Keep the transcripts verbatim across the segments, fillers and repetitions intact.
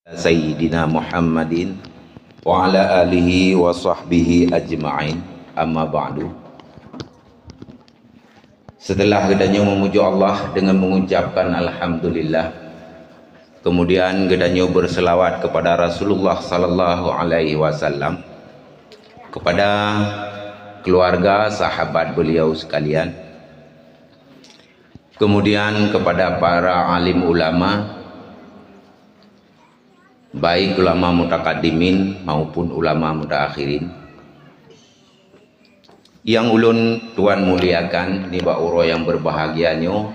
Sayyidina Muhammadin wa ala alihi wa sahbihi ajma'in. Amma ba'du. Setelah geutanyoe memuji Allah dengan mengucapkan alhamdulillah, kemudian geutanyoe berselawat kepada Rasulullah sallallahu alaihi wasallam, kepada keluarga, sahabat beliau sekalian, kemudian kepada para alim ulama, baik ulama mutakaddimin maupun ulama mutaakhirin, nyang ulôn tuan muliakan nibak uroe nyang berbahagia nyoe,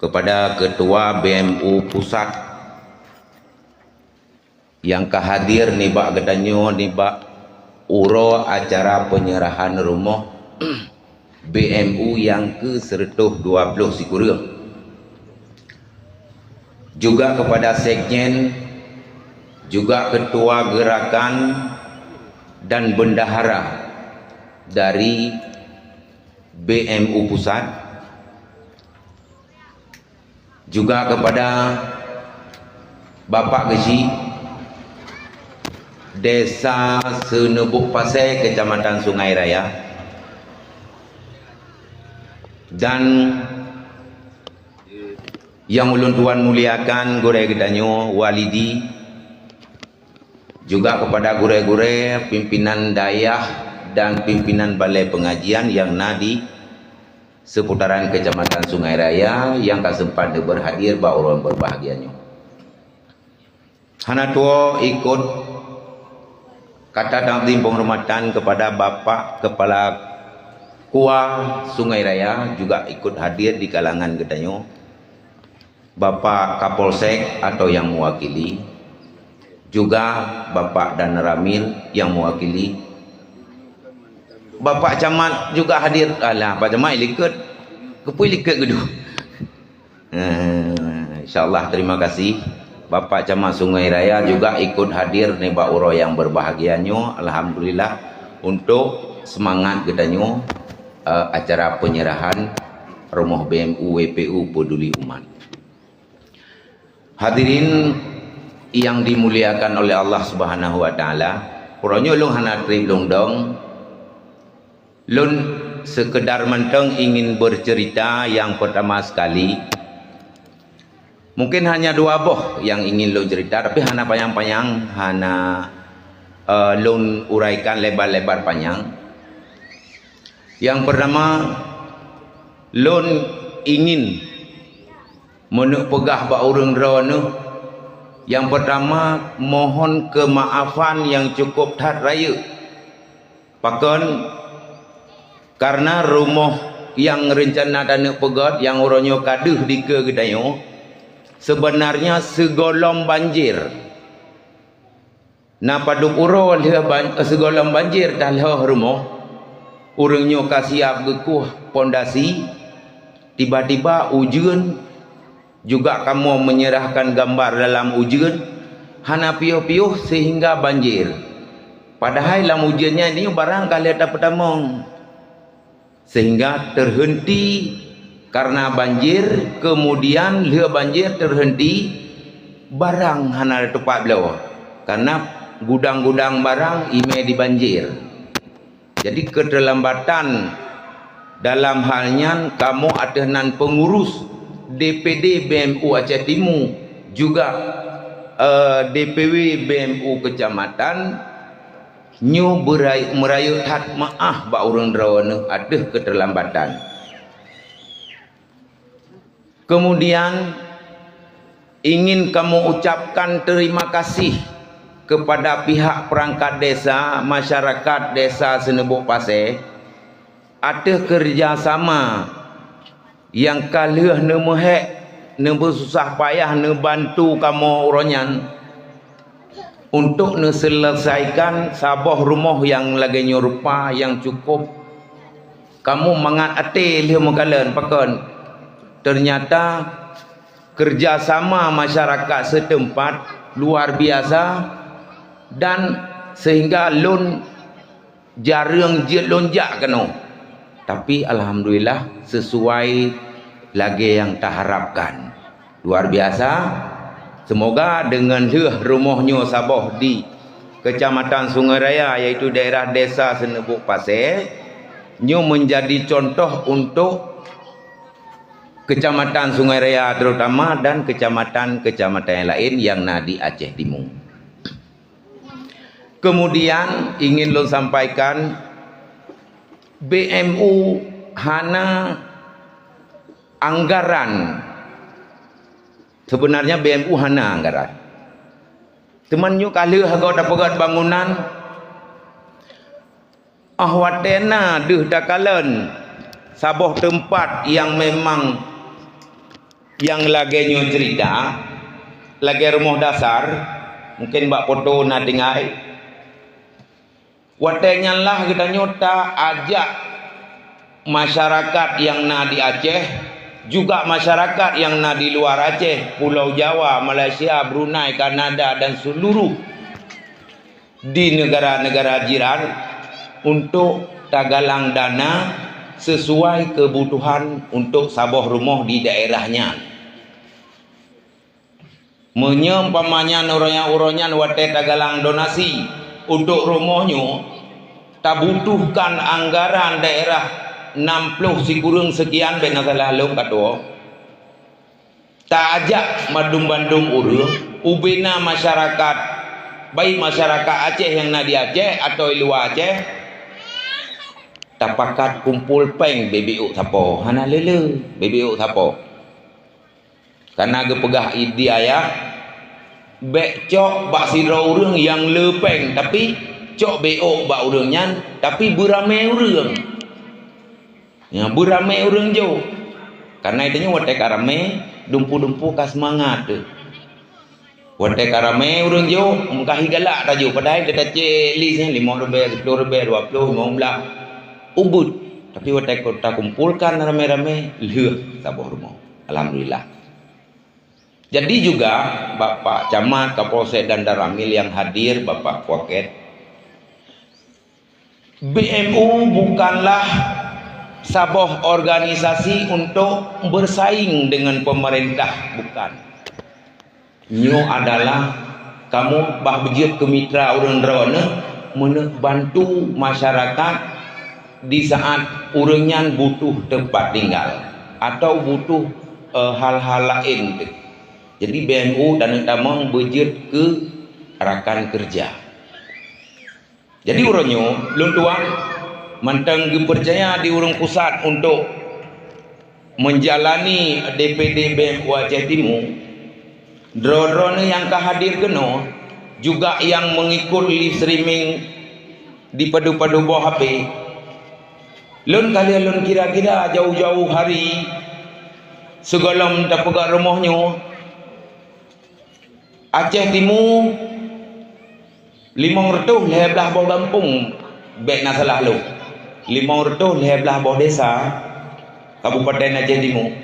kepada Ketua B M U Pusat nyang ka hadir nibak geutanyoe nibak uroe acara penyerahan rumoh B M U nyang ke seratus dua puluh sikureueng. Juga kepada sekjen, juga ketua gerakan dan bendahara dari B M U Pusat, juga kepada Bapak Geuchik Desa Seuneubok Pasé, Kecamatan Sungai Raya, dan nyang ulôn tuan muliakan gurée geutanyoe, walidi, juga kepada gurée-gurée, pimpinan dayah dan pimpinan balai pengajian nyang na di seputaran Kecamatan Sungai Raya nyang ka sempat berhadir bak uroe berbahagia nyoe. Hana tuwoe ikot kata takzim penghormatan kepada Bapak Kepala KUA Sungai Raya juga ikot hadir di kalangan geutanyoe, Bapak Kapolsek atau yang mewakili, juga Bapak Danramil yang mewakili, Bapak Camat juga hadir. Alah, Pak Camat likot, keupeue likot geuduek? Eh, insya Allah, terima kasih. Bapak Camat Sungai Raya juga ikut hadir nibak uroe nyang berbahagia nyoe. Alhamdulillah, untuk semangat geutanyoe, eh, acara penyerahan rumoh B M U W P U Peduli Umat. Hadirin yang dimuliakan oleh Allah Subhanahu wa Taala, uroe nyoe lôn hana treb lôn dong. Lôn sekedar mantong ingin bercerita yang pertama sekali. Mungkin hanya dua boh yang ingin lôn cerita, tapi hana panyang-panyang, hana, eh, lôn uraikan lebar-lebar panyang. Yang pertama, lôn ingin meuneupeugah bak ureuëng droeneueh, yang pertama, mohon keumaafan nyang cukup that rayeuk. Pakon? Karena rumoh nyang reuncana taneuk peugöt nyang uroe nyoe ka deuh dikeue geutanyoe, sebenarnya sigohlom banjir. Na padub uroe lheueh ban-, sigohlom banjir talhôh rumoh, ureuëng nyoe ka siab geukueh pondasi, tiba-tiba ujeuen, juga kamoe menyerahkan gambar dalam ujeuen, hana piôh-piôh sehingga banjir. Padahai lam ujeuen nyan nyoe barang ka lheueh tapeutamong. Sehingga terhenti karena banjir, kemudian lheueh banjir terhenti, barang hana teupah bloe karena gudang-gudang barang imé dibanjir. Jadi, keterlambatan dalam hal nyan kamoe ateueh nan pengurus D P D B M U Aceh Timu, juga, eh, D P W B M U kecamatan, nyoe beurai-, meurayeuk that meuáh bak ureuëng droeneueh ateueh keterlambatan. Kemudian, ingin kamoe ucapkan terima kasih kepada pihak perangkat desa, masyarakat Desa Seuneubok Pasé, ateueh kerjasama nyang ka lheueh neumeuhék, neubeususah payah neubantu kamoe uroe nyan untuk neuseuleusoikan saboh rumoh nyang lagée nyoe rupa nyang cukup kamoe mangat até lheueh meukalon. Pakon? Ternyata kerjasama masyarakat setempat luar biasa dan sehingga lôn jareueng jeuet lôn jak keunoe. Tapi alhamdulillah sesuai lagée nyang taharapkan. Luar biasa. Semoga deungon lheueh rumoh nyoe saboh di Kecamatan Sungai Raya, yaitu daerah Desa Seuneubuek Pasé, nyoe meunjadi contoh untuk Kecamatan Sungai Raya terutama dan kecamatan-kecamatan yang laén nyang na di Aceh Timu. Kemudian ingin lôn sampaikan, B M U hana anggaran. Sebenarnya B M U hana anggaran. Teuma nyoe ka lheueh goe tapeugöt bangunan, 'oh watèe na deuh takalon saboh teumpat nyang memang nyang lagèe nyoe ceurita, lagèe rumoh dasar, mungken bak foto na tinggai. Watèe nyan lah geutanyoe ta ajak masyarakat nyang na di Aceh, juga masyarakat nyang na di luwa Aceh, Pulo Jawa, Malaysia, Brunei, Kanada, dan seluruh di negara-negara jiran untuk tagalang dana sesuai kebutuhan untuk saboh rumoh di daerah nyan. Meunyoe umpama nyan uroe nyan, uroe nyan watèe tagalang donasi untuk rumoh nyoe, tabutuhkan anggaran daerah nam ploh sikureueng seukian, bèk na salah lôn ka tuwoe. Ta ajak mandum-mandum ureueng, ubena masyarakat, baik masyarakat Aceh nyang na di Aceh atawa i luwa Aceh, tapakat kumpul pèng beubiôk sapo, hana le-le beubiôk sapo. Kana geupeugah di ayah, bèk cok bak sidroe ureueng nyang le pèng, tapi cok biôk bak ureueng nyan, tapi beuramé ureueng. Nyan, beuramé ureueng jok. Kana tanyoe watèe ka ramé, dumpeue-dumpeue ka seumangat teuh. Watèe ka ramé ureueng jok, meukahi galak tajok, padahai gata cek list nyan limong ribèe, siplôh ribèe, dua plôh, limong blah. Ubeut. Tapi watèe ka takumpolkan ramé-ramé, lheueh saboh rumoh. Alhamdulillah. Jadi juga Bapak Camat, Kapolsek dan Danramil yang hadir, Bapak Kuaket, B M U bukanlah saboh organisasi untuk bersaing dengan pemerintah, bukan. Nyoe adalah kamoe bah beujeuet keu mitra ureueng droeneuh, meuneuk bantu masyarakat di saat ureueng nyan butuh teumpat tinggal atau butuh, eh, hal-hal laén teuh. Jadi, B M U dan tamong beujeuet keu rakan kerja. Jadi, uroe nyoe, lôn tuan mantong geupeucaya di ureueng pusat untuk menjalani D P D B M U Aceh Timu. Droe-droeneuh nyang ka hadir keunoe, juga nyang meungikot live streaming di padub-padub boh H P. Lôn ka lheueh lôn kira-kira jauh-jauh hari sigohlom tapeugöt rumoh nyoe. Aceh Timu, limong reutôh lhèe blah boh gampông, bèk na salah lôn. Limong reutôh lhèe blah boh desa Kabupaten Aceh Timu.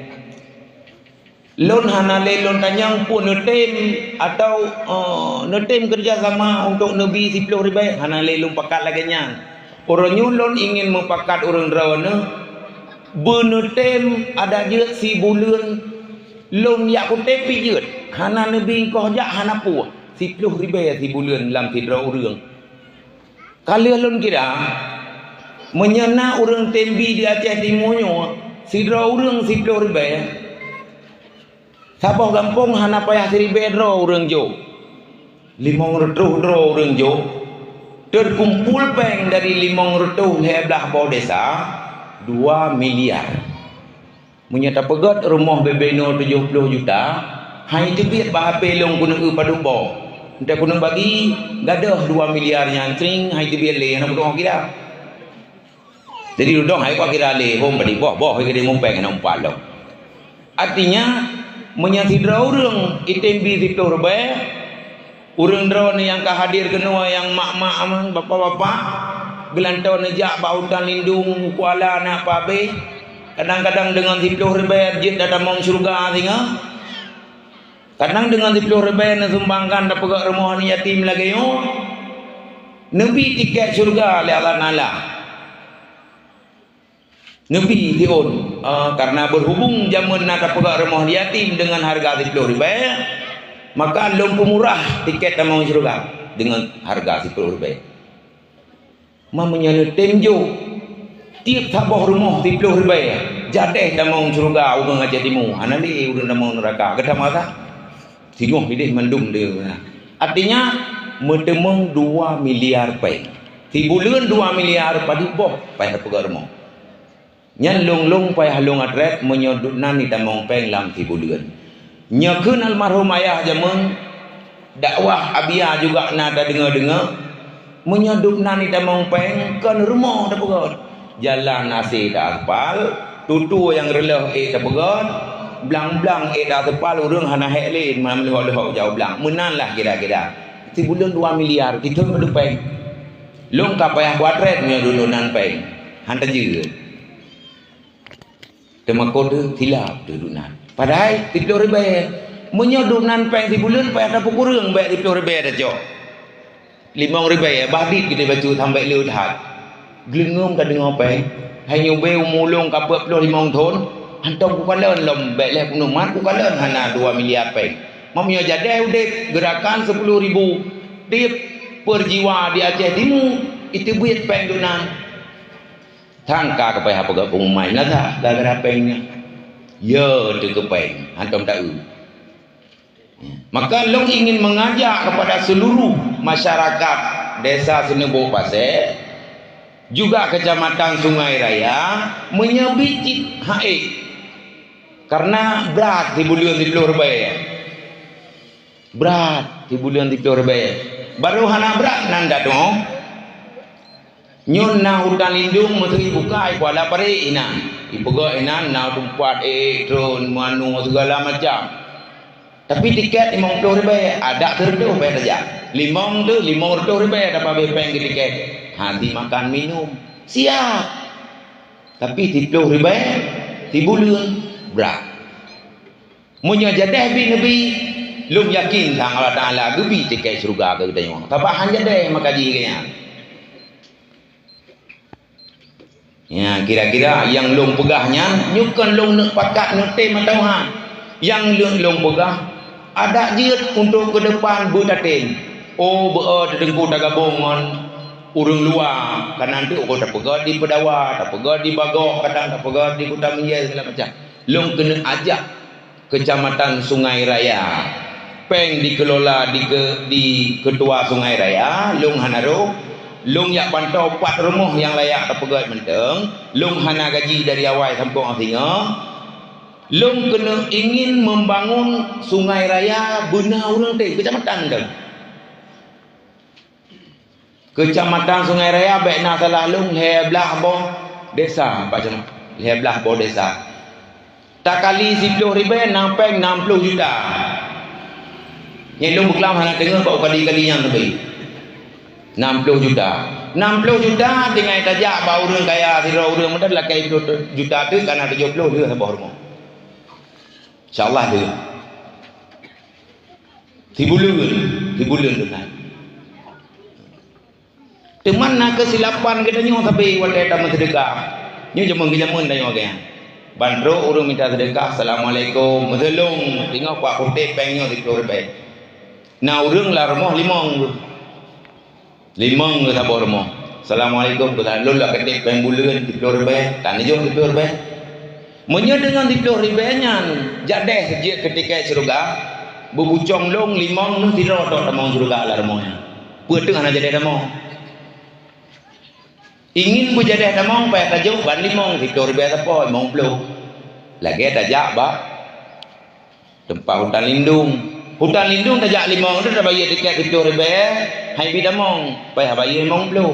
Lôn hana lé lôn tanyong peue neutem atau, eh, neutem keureuja sama untuk neubi siplôh ribèe, hana lé lôn pakat lagèe nyan. Uroe nyoe lôn ingin meupakat ureueng droeneuh, beuneutem adak jeuet sibuleuen lôn jak kutem pih jeuet, hana neubi engkoh jak hana peue, siplôh ribèe sibuleuen lam sidroe ureueng. Ka lheueh lôn kira, meunyoe na ureueng tem bi di Aceh Timu nyoe, sidroe ureueng siplôh ribèe, saboh gampông hana payah siribèe droe ureueng jok. Limong reutôh droe ureueng jok, teukumpul pèng dari limong reutôh lhèe blah boh desa, dua miliar. Meunyoe tapeugöt rumoh bubena tujoh plôh juta, han teubiet bak H P lôn keuneuk eu padub boh. Entah keuneuk bagi, gadôh dua miliar nyan cring, han teubiet lé, hana keuneuk kira. Jadi, dudoe hai kira lé, hom badi boh, boh hai geude mumpeng hana umpat lom. Artinya, meunyoe sidroe ureueng item bi siplôh ribèe, ureueng droeneuh nyang ka hadir keunoe nyang mak-mak, bapak-bapak, geulantoe neujak bak hutan lindung, kuala na pabéh, kadang-kadang deungon siplôh ribèe jeuet tatamong syeuruga singoh. Kadang deungon siplôh ribèe neusumbangkan tapeugöt rumoh aneuk yatim lagèe nyoe, neubi tiket syeuruga lé Allah Taala. Neubi siôn, eh, karena berhubung jameun na tapeugöt rumoh yatim deungon hareuga siplôh ribèe, Maka lôn peumurah tiket tamong syeuruga deungon hareuga siploh ribèe. Ma meunyoe neutem jok, tiep saboh rumoh siploh ribèe, jadèh tamong syeuruga ureueng Aceh Timu, hana lé ureueng tamong neuraka. Gata masa? Singoh idéh mandum deuh. Artinya, meuteumeung dua miliar péng. Sibuleuen dua miliar padub boh payah tapeugöt rumoh. Nyan lôn-lôn payah lôn atret meunyoe duek nan jitamong péng lam sibuleuen. Nyoe kheun almarhum ayah jameun, dakwah Abia juga na tadeungoe-deungoe. Meunyoe duek nan jitamong péng, kon rumoh tapeugöt. Jalan hase taaspal, tutue nyang reuloh ék tapeugöt, blang-blang ék taaspal, ureueng hana hék lé, meuleuhok-leuhok jaroe blang. Meunan lah kira-kira. Sibuleuen dua miliar, kithôn padub péng. Lôn ka payah kuatret meunyoe duek nan péng. Han tajeuet. Teumakot teuh silap teuh duek nan. Padahai siploh ribèe. Meunyoe duek nan péng sibuleuen payah tapeukureueng bèk siploh ribèe tacok. Limong ribèe, bah dit geutanyoe bacut sambet le that. Geuleungom tadeungoe péng. Hai nyoe bèe umu lôn ka peuet ploh limong thon, hantom kukalon lom bèk lhèe peunumat kukalon hana dua miliar péng. Meunyoe jadèh udép geurakan siploh ribu, tiep per jiwa di Aceh Timu, iteubiet péng duek nan. Sangka keupeue hana peugah pengumuman, na that gara-gara péng nyan. Ya, teuh keu péng, hantom taeu. Maka lôn ingin mengajak kepada seluruh masyarakat Desa Seuneubok Pasé, juga Kecamatan Sungai Raya, meunyoe bi cit hase. Karena brat sibuleuen siploh ribèe. Brat sibuleuen siploh ribèe. Barô hana brat nan dadoe. Nyoe na hutan lindung meuteui bukai kuala parék inan. Ipeugöt inan na teumpat ék, treun, meuanu, segala macam. Tapi tiket limong ploh ribèe, adak sireutoh ribèe saja. Limong teuh, limong reutôh ribèe tapabéh péng keu tiket. Hana makan minum. Siap. Tapi siploh ribèe, sibuleuen, brat. Meunyoe jadèh bi neubi, lôn yakin sang Allah Taala geubi tiket syeuruga keu geutanyoe. Sabab han jadèh maka ji geuh nyan. Ya, kira-kira nyang lôn peugah nyan, nyoe kon lôn neuk pakat neutem atau han. Nyang lôn, lôn peugah, adak jeuet untuk keu depan beutatem. Oh, beu-o teungku tagabong ngon ureueng luwa, ka nan teuk uroe tapeugöt di Peudawa, tapeugöt di Bagok, kadang tapeugöt di Kuta Meunjai, segala macam. Lôn keuneuk ajak Kecamatan Sungai Raya. Péng dikelola di ke-, di Ketua Sungai Raya, lôn hana rôh. Lôn jak pantau pat rumoh nyang layak tapeugöt mantong. Lôn hana gaji dari awai sampoe singoh. Lôn keuneuk ingin membangun Sungai Raya beuna ureueng tem, kecamatan tu. Kecamatan Sungai Raya, bèk na salah lôn, lhèe blaih boh desa, Pak Camat. Lhèe blaih boh desa. Takali siploh ribèe, na péng nam ploh juta. Nyan lôn beuklam hana teungoh bak kali-kali nyan leubèh. Nam ploh juta. Nam ploh juta tinggai tajak bak ureueng kaya sidroe ureueng meunan lakèe ploh juta teuk ka na tujoh ploh lheueh saboh rumoh. Insya Allah lheueh. Sibuleuen, sibuleuen tu kan. Teuma na keusilapan geutanyoe sabe watèe tameuseudeukah. Nyoe jameun-jameun tanyoe geuh nyan. Ban trok ureueng mita seudeukah, "Assalamualaikum." Meuseulông, teungoh pak putéh péng nyoe siploh ribèe. Na ureueng lam rumoh limong. Limong geuh saboh rumoh. "Assalamualaikum," keu lôn lak keudéh péng buleuen siploh ribèe, ka neujok siploh ribèe. Meunyoe deungon siploh ribèe nyan, jadèh jeuet keu tiket syeuruga, beubucong lôn limong neuh sidroe tok tamong syeuruga lam rumoh nyan. Peue teuh hana jadèh tamong? Ingin beujadèh tamong, payah tajok ban limong, siploh ribèe sapo, limong ploh. Lagèe tajak bak teumpat hutan lindung. Hutan lindung tajak limong tu tabayeue tiket siploh ribèe, hai bi tamong, payah bayeue limong ploh.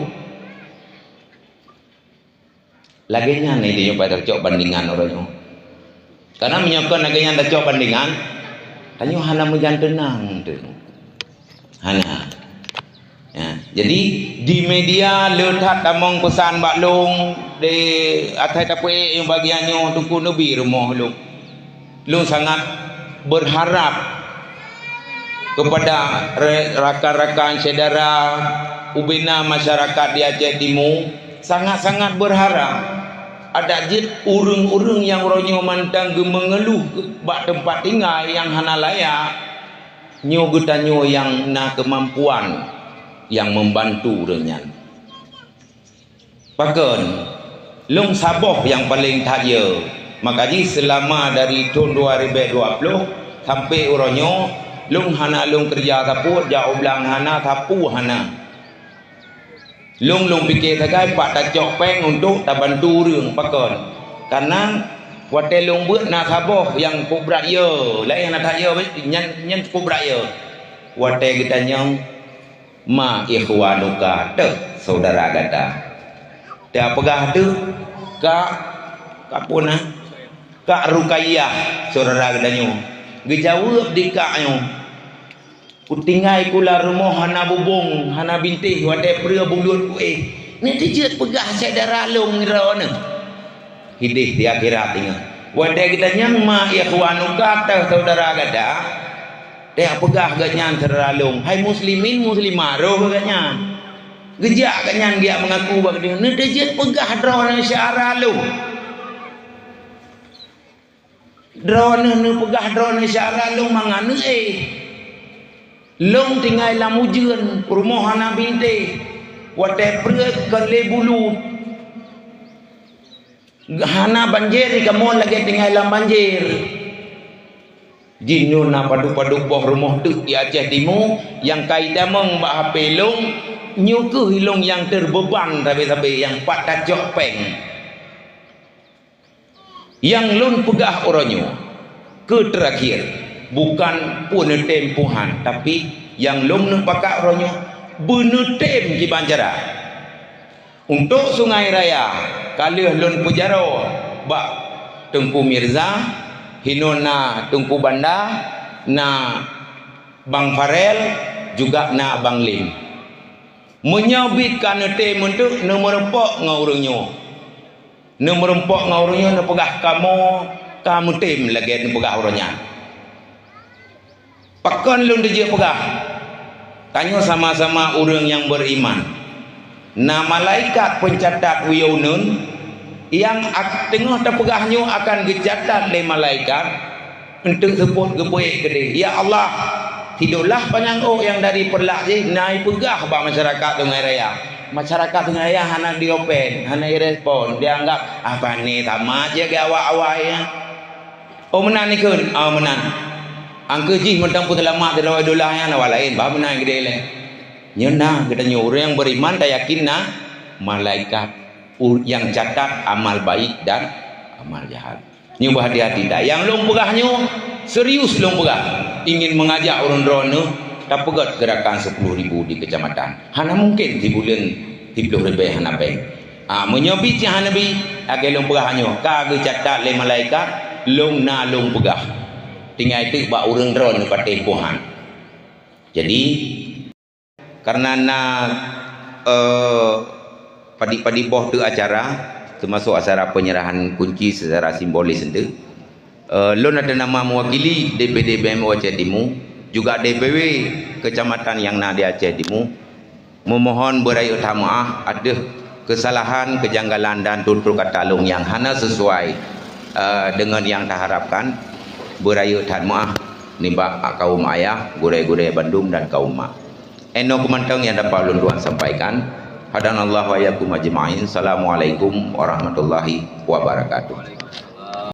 Lagèe nyan, eh, tanyoe payah tacok bandingan uroe nyoe. Karena meunyoe kon lagèe nyan tacok bandingan, tanyoe hana meujan teunang teuh. Hana. Ya, jadi di media le that tamong peusan bak lôn, di asai tapeuék nyang bagian nyoe Teungku neubi rumoh lôn. Lôn sangat berharap kepada re-, rakan-rakan syedara ubena masyarakat di Aceh Timu, sangat-sangat berharap adak jeuet ureueng-ureueng nyang uroe nyoe mantong geumeungeuluh bak teumpat tinggai nyang hana layak, Nyoe geutanyoe nyang na keumampuan nyang membantu ureuëng nyan. Pakon, lôn saboh nyang paleng that yo. Maka jih seulama dari thon dua ribèe dua ploh sampoe uroe nyoe, lôn hana lôn keureuja sapeue, jak u blang hana, sapeue hana. Lôn, lôn pike sagai pat tacok péng untuk tabantu ureuëng. Pakon, kareuna watée lôn beuet na saboh nyang cukôp brat yo, laén hana that yo, nyan, nyan cukôp brat yo. Watée geutanyong, "Ma ikhwanuka, teuh saudara gata?" Teupeugah teuh, "Kak, kak peue na? Kak Rukaiyah, saudara geutanyoe." Geujaweueb di kak nyoe, "Kutinggai ku lam rumoh hana bubong, hana bintéh, watée peureuée buleuen kuéh. Neuteujeuet peugah syedara lôn droeneuh." Hideh di akhirat ingat. Watée geutanyong, "Ma ikhwanuka, teuh saudara gata?" Teupeugah geuhnyan syedara lôn, "Hai muslimin muslimah," roh geuhnyan. Geujak geuhnyan geujak meungaku bak geutanyoe, "Neuteujeuet peugah droeneuh syedara lôn. Droeneuh neupeugah droeneuh syedara lôn mangat neuéh. Lôn tinggai lam ujeuen, rumoh hana bintéh. Watée peureuée kon lé buleuen. Hana banjir, kamoe lagée tinggai lam banjir." Jinoe na padub-padub boh rumoh teuk di Aceh Timu nyang ka itamong bak hapé lôn, nyoe kheueh lôn nyang teubeuban sabe-sabe nyang pat tacok péng. Nyang lôn peugah uroe nyoe keu teurakhir, bukan peue neutem puhan, tapi nyang lôn neupakat uroe nyoe beuneutem kiban cara. Untuk Sungai Raya, ka lheueh lôn peujaroe bak Teungku Mirza, hinoe na Teungku Banda, na Bang Farel, juga na Bang Lim. Meunyoe bit ka neutem eunteuk, neumeurumpok ngon ureuëng nyoe. Neumeurumpok ngon ureuëng nyoe neupeugah, "Kamoe ka meutem lagée neupeugah uroe nyan." Pakon lôn teujeuet peugah? Tanyoe sama-sama ureuëng nyang beuriman. Na malaikat peuncatat wiyeu uneun nyang ak-, teungoh tapeugah nyoe akan geucatat lé malaikat, eunteuk seupôt geupeuék keudeh, "Ya Allah, sidoblah panyang ôk nyang dari Peureulak jih na ipeugah bak masyarakat Sungai Raya." Masyarakat Sungai Raya hana diopen, hana irespon, dianggap, "Ah, pane sama jih geu awak-awak nyan." Oh, meunan ikheun? Oh, meunan. Angkeu jih mantong peuseulamat sidroe dolah nyan awak laén, bah meunan geude lé. Nyoe na geutanyoe ureuëng beuriman tayakin na malaikat u-, nyang catat amal baik dan amal jahat. Nyoe beuhati-hati that. Nyang lôn peugah nyoe serius lôn peugah. Ingin mengajak ureuëng droeneueh tapeugét gerakan sepuluh ribu di kecamatan. Hana mungkin sibuleuen siplôh ribèe hana péng. Ah, meunyoe bit nyang hana bit, lagée lôn peugah nyoe, ka geucatat lé malaikat, lôn na lôn peugah. Tinggai teuk bak ureuëng droeneueh patéh pohan. Jadi, karena na, eh, padit-padit boh teuk acara, teumasok acara penyerahan kunci secara simbolis eunteuk, Eh, lôn ateueh nama mewakili D P D B M U Aceh Timu, juga D P W kecamatan nyang na di Aceh Timu, memohon beurayeuk that meuáh ateueh kesalahan, kejanggalan dan tutur kata lôn nyang hana sesuai, eh, deungon nyang taharapkan. Beurayeuk that meuáh nibak kaum ayah, gurée-gurée bandum dan kaum mak. Inoe keumantong nyang dapat lôn tuan sampaikan. Hadanallahu wa iyyakum ajma'in. Assalamualaikum warahmatullahi wabarakatuh.